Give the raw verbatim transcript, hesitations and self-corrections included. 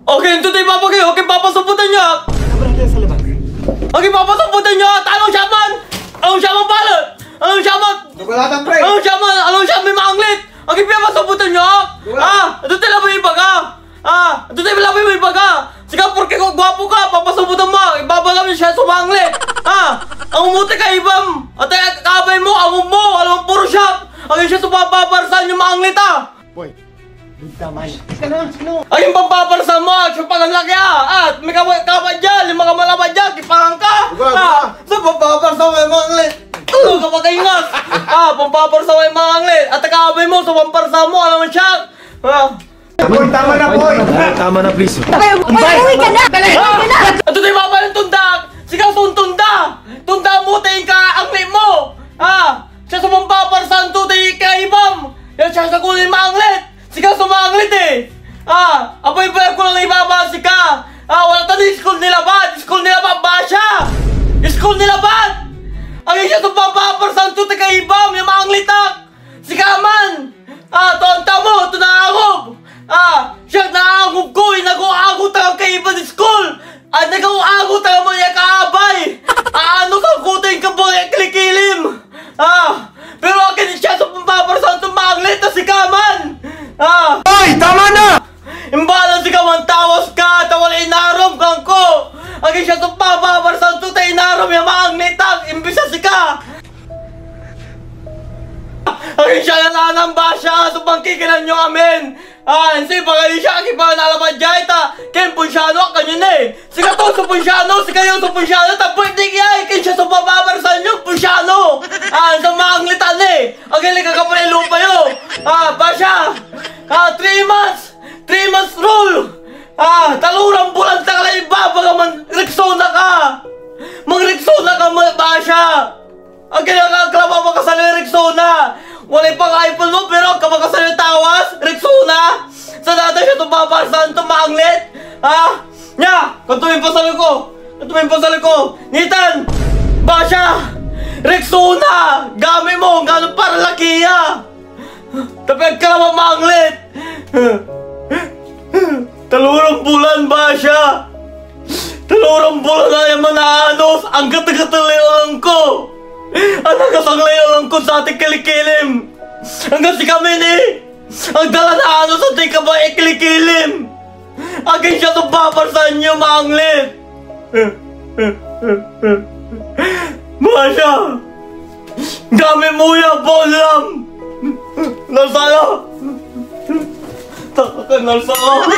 Okay, ito tayo papagay. Okay, papasumputan niya. Abra tayo sa labas. Okay, papasumputan niya. Anong siya man? Anong siya man pala? Anong siya man? Wala kang pre. Anong siya man? Anong siya may maanglit? Okay, papasumputan niya. Wala. Ah, ito tayo labay ibaga. Ah, ito tayo labay ibaga. Sika, porke ko gwapo ka, papasumputan mo. Ibabaga mo siya sumanglit. Ah, ang umuti ka, ibam. At ay kabay mo, ang mo, alam mo, puro siya. Ang siya sumapaparsan yung maanglit, ah. Boy, good naman. Ika na, sino? Ay, yung pampaparsa mo, ah, siya pang laki, ah. Ah, may kama-, kama dyan, lima ka malaba dyan, kipangan ka. Buka, ah, buka. Sa pampaparsa mo, yung mga anglit. Ano ka pataingas? Ah, pampaparsa mo, yung mga anglit. At ang kabay mo, sa pamparsa mo, alam mo siya. Ah. Boy, tama na, boy. Tama na, please. Ay, ay, uwi ka na! Uwi ka na! Ato tayo babae ng tundak! Sikaw sa tunda! Tunda mo, tayo ka, anglit mo! Ah! Siya sa pampaparsan to, tayo ka, ibam! Yan siya sa kulay maanglit! Sikaw sa maanglit eh! Ah! Abay, abay, ko lang ibaba, sika! Ah, wala tani school nila ba? School nila ba? Ba siya? School nila ba? Ay, siya sa pampaparsan to, tayo ka, ibam! Yung maanglit, ah! Sika man! Ah, tonta mo, ito naangob! Ah, siya naangob ko, inago-ago ta kaiba di school! Ah, nagaw-ago ta mo ya kaabay! Ah, ano ka kutin ka ba ya kilikilim? Ah, pero akin siya sa pampaparsan to maanglit na sika man! Ah! Oy, tama na! Imbala sika man tawas ka, ta wala inarom kangko! Akin siya sa pampaparsan to ta inarom ya maanglit ak, imbis a sika! Ay, siya na nanan ba siya so pangkikinan yo amin? Ah, insi pa kayo siya, akipa na alabad jay ta, ken Ponsiano, kanyan eh. Sika to so Ponsiano, sika yo so Ponsiano, ta birthday kaya, ken siya so papaparsan yo, Ponsiano. Ah, sa manglitan eh. Agay, ka kapre lupa yo. Ah, ba siya? Ah, three months, three months rule. Ah, taloran bulan ta ka la ibabaga man, Rexona ka. Mang Rexona ka, ma-, ba siya? Ang kaya ka, kalaba makasal yung Rexona. Walay pang iPhone mo, pero ka makasal yung tawas, Rexona. Sa dati siya tumapar, saan tumanglit? Ha? Nya, kanto yung pasal ko. Kanto yung pasal ko. Nitan, ba siya? Rexona, gamit mo, ang gano'n para laki ya. Tapi agkalaba manglit. Taloran bulan ba siya? Taloran bulan na yung manaanos, ang gatagatang layolan ko. Ang nakasanglay layolan ko sa ating kilikilim. Hanggang si kami ni, ang dala na anos sa ating kabay kilikilim. Akin siya to paparsan niyo, manglit. Masha! Gamit mo ya, bolam! Nasala! Takot ka, nasala!